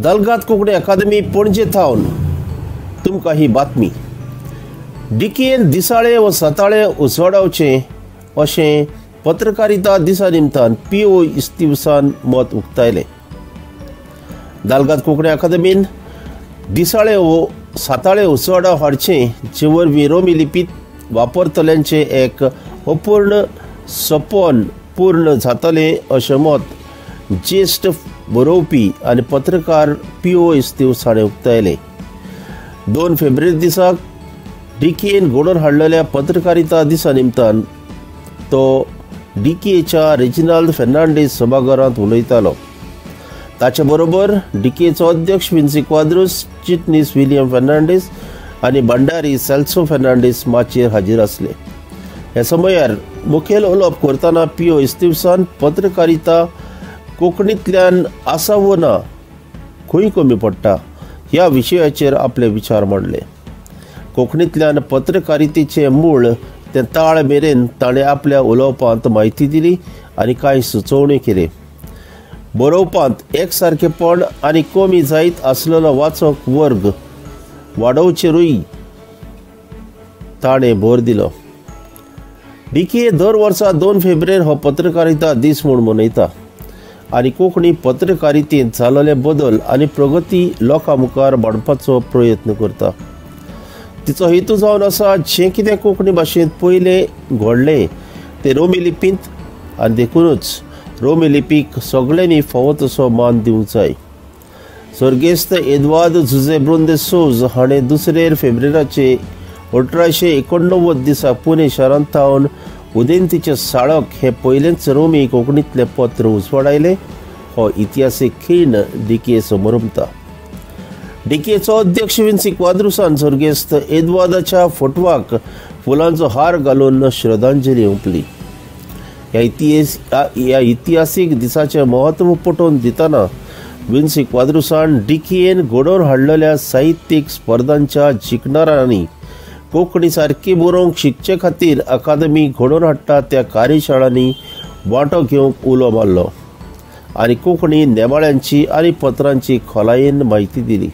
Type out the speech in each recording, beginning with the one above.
दालगाद कोंकणी अकादमी पणजे थावन तुमकां ही बातमी. डिकेन दिसाळे व साताळे उजवाडावचें अशें पत्रकारिता दिसा निमतान पी ओ इस्तिवसान मत उक्तायलें. दालगाद कोंकणी अकादमीन दिसाळे व साताळे उजवाडा हाडचें जे वरवीं रोमी लिपींत वापरतल्यांचें एक अपूर्ण सपन पूर्ण जातलें अशें मत ज्येश्ठ बरोवपी आनी पत्रकार पी ओ इस्तिव्स हाणें उक्तायलें. 2 फेब्रुवारी दिसाक डीकेन घडोवन हाडलेल्या पत्रकारिता दिसा निमतान तो डीकेच्या रेजिनाल्ड फेर्नांडीस सभाघरांत उलयतालो. ताचे बरोबर डीकेचो अध्यक्ष विन्सी क्वाद्रुस, चिटणीस विलियम फेर्नांडीस आनी भंडारी सेल्सो फेर्नांडीस माचयेर हाजीर आसले. ह्या समयार मुखेल उलोवप करतना पी ओ इस्तिव्सान पत्रकारिता कोंकणींतल्यान आसा वो ना, खंय कमी पडटा ह्या विशयाचेर आपले विचार मांडले. कोंकणींतल्यान पत्रकारितेचें मूळ तें ताळ मेरेन ताणें आपल्या उलोवपांत म्हायती दिली आनी कांय सुचोवण्यो केल्यो. बरोवपांत एकसारकेपण आनी कमी जायत आसलेलो वाचक वर्ग वाडोवचेरूय ताणें भर दिलो. डीके दर वर्सा 2 फेब्रुवारी हो पत्रकारिता दीस म्हूण मनयता आनी कोंकणी पत्रकारितेंत जाल्ले बदल आनी प्रगती लोकां मुखार मांडपाचो प्रयत्न करता. तिचो हेतू जावन आसा जें कितें कोंकणी भाशेंत पयलें घडलें तें रोमी लिपींत आनी देखूनच रोमी लिपीक सगळ्यांनी फावो तसो मान दिवंक जाय. सर्गेस्त एदवाद जुझे ब्रुन दे सोज हाणें 2 फेब्रुवारीचे 1889 दिसा पुणे शारांत थावन उदेंतीचें साळक हें पयलेंच रोमी कोंकणींतलें पत्र उजवाडायलें. हो इतिहासीक खीण डीके समरमता. डीकेचो अध्यक्ष विन्सी क्वाद्रुसान सर्गेस्त एदवादाच्या फोटवाक फुलांचो हार घालून श्रद्धांजली ओंपली. ह्या इतिहासीक दिसाचें म्हत्व पटोवन दितना विन्सी क्वाद्रुसान डीकेन घडोवन हाडलेल्या साहित्यीक स्पर्धांच्या जिखणारांनी कोंकणी सारकी बरोवंक शिकचे खातीर अकादमी घडोवन हाडटा त्या कार्यशाळांनी वांटो घेवंक उलो मारलो आनी कोंकणी नेमाळ्यांची आनी पत्रांची खोलायेन म्हायती दिली.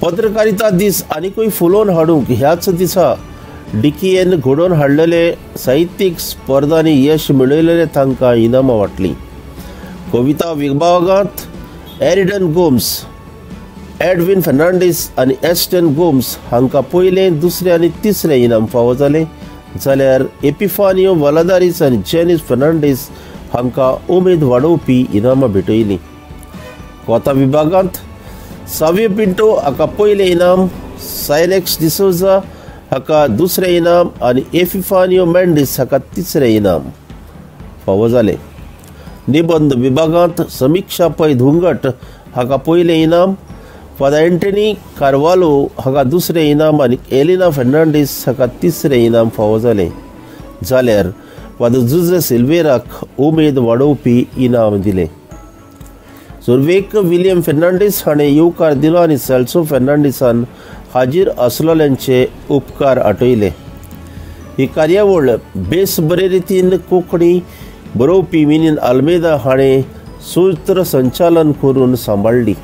पत्रकारिता दीस आनिकूय फुलोवन हाडूंक ह्याच दिसा डीकेन घडोवन हाडलेले साहित्यीक स्पर्धांनी यश मेळयलेले तांकां इनामां वांटलीं. कविता विभागांत एरिडन गोम्स, एडविन फेर्नांडीस आनी एस्टन गोम्स हांकां पयलें, दुसरें आनी तिसरें इनाम फावो जालें, जाल्यार एपिफानियो वलादारीस आनी जेनीस फेर्नांडीस हांकां उमेद वाडोवपी इनामां भेटयलीं. कथा विभागांत सावियो पिंटो हाका पयलें इनाम, सायलेक्स डिसोजा हाका दुसरें इनाम आनी एपिफानियो मेंडीस हाका तिसरें इनाम फावो जालें. निबंद विभागांत समिक्षा पै धुंगट हाका पयलें इनाम, फादर एंटनी कार्वालो हाका दुसरें इनाम आनी एलिना फेर्नांडीस हाका तिसरें इनाम फावो जालें, जाल्यार फादर जुझे सिल्वेराक उमेद वाडोवपी इनाम दिलें. सुरवेक विलियम फेर्नांडीस हाणें येवकार दिलो आनी सेल्सो फेर्नांडीसान हाजीर आसलेल्यांचे उपकार आटयले. ही कार्यावळ बेस बरे रितीन कोंकणी बरोवपी मिनीन आल्मेदा हाणें सूत्रसंचालन करून सांबाळ्ळी.